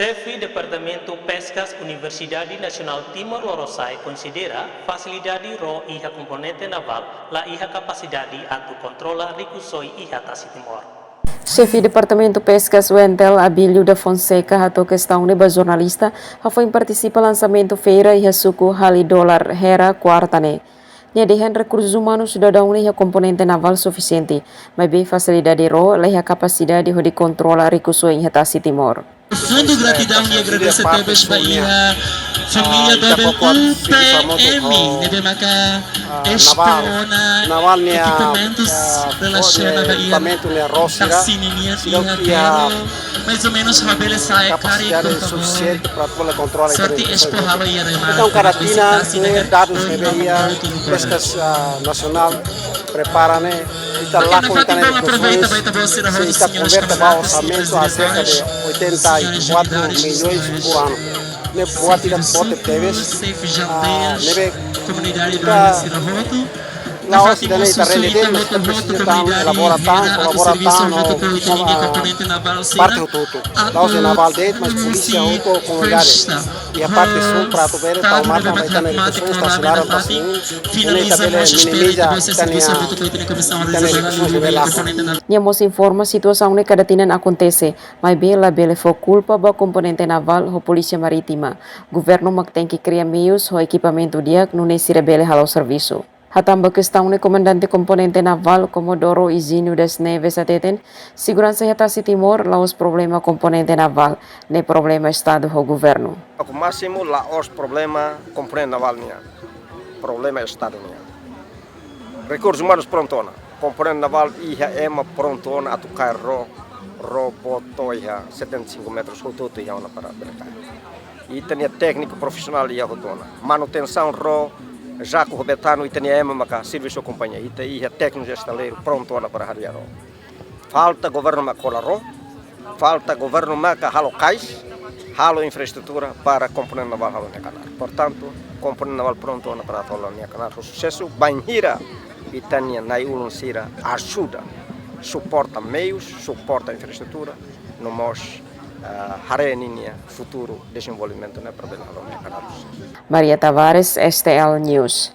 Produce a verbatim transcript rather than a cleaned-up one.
Xefe Departamentu Peskas Universidade Nasionál Timor Lorosa'e konsidera fasilidade ró iha komponente navál la iha kapasidade atu kontrola rikusoin iha tasi Timor. Xefe Departamentu Peskas U N T L, Abílio da Fonseca, hato'o kestaun ne'e ba jornalista hafoin partisipa lansamentu feira iha suku Hali Dolar Hera, kuarta ne'e. Nia dehan rekursus umanus daudaun ne'e iha komponente navál sufisiente, maibé fasilidade ró la iha kapasidade hodi kontrola rikusoin iha tasi Timor. Fundo gratidão e agradece tebes ba iha família doben U P M ne'ebé maka espera ona ekipamentus relasiona ba iha tasi nian iha Tero, mais ou menos, labele sa'e karik, por favór. Sorte, espera ba iha remata. Entaun, kada tinan, dadus ne'ebé iha Peskas Nasionál prepara ne'e, ita lakon ita-nia rikusoins, se ita konverte ba orsamentu, aserka de oitenta e quatro milhões por ano. Ne'e buat ida boot tebes, ne'ebé ita la'ós ida-ne'e ita rende de'it, mas ita presiza tan elabora tan, kolabora tan ho parte hotu-hotu. La'ós navál de'it, mas polísia hotu, komunidade iha parte súl, para atu bele tau matan ba ita-nia rikusoins, tasi laran, tasi ninin, ita bele minimiza ita-nia, ita-nia rikusoins ne'ebé lakon. Nia mós informa situasaun ne'e kada tinan akontese, maibé labele fó kulpa ba komponente navál ho Polísia Marítima. Governu mak tenke kria meius ho ekipamentu di'ak nune'e sira bele hala'o servisu. Hatán ba kestaun ne'e, Komandante Komponente Navál, Komodoro Higino das Neves, hateten, seguransa iha tasi Timor la'ós problema komponente navál, ne'e problema Estadu ho governu. Aku másimu la'ós problema komponente navál nian, problema Estadu nian. Rekursus umanus prontu ona, komponente navál iha ema prontu ona atu kaer ró, ró boot to'o iha setenta e cinco metros hotu-hotu iha ona para bele kaer. Ita-nia tékniku profisionál iha hotu ona. Manutensaun ró, jaku ho betanu, ita-nia ema maka servisu kompañia. Ita iha tékniku estaleiru prontu ona para harii ró. Falta governu maka hola ró, falta governu maka halo kais, halo infraestrutura para komponente navál halo nia knaar. Portantu, komponente navál prontu ona para atu halo nia knaar ho susesu, bainhira ita-nia na'i-ulun sira ajuda, suporta meius, suporta infraestrutura, no mós, ah, haree ninia futuru dezenvolvimentu ne'e para bele halo nia knaar. Maria Tavares, S T L News.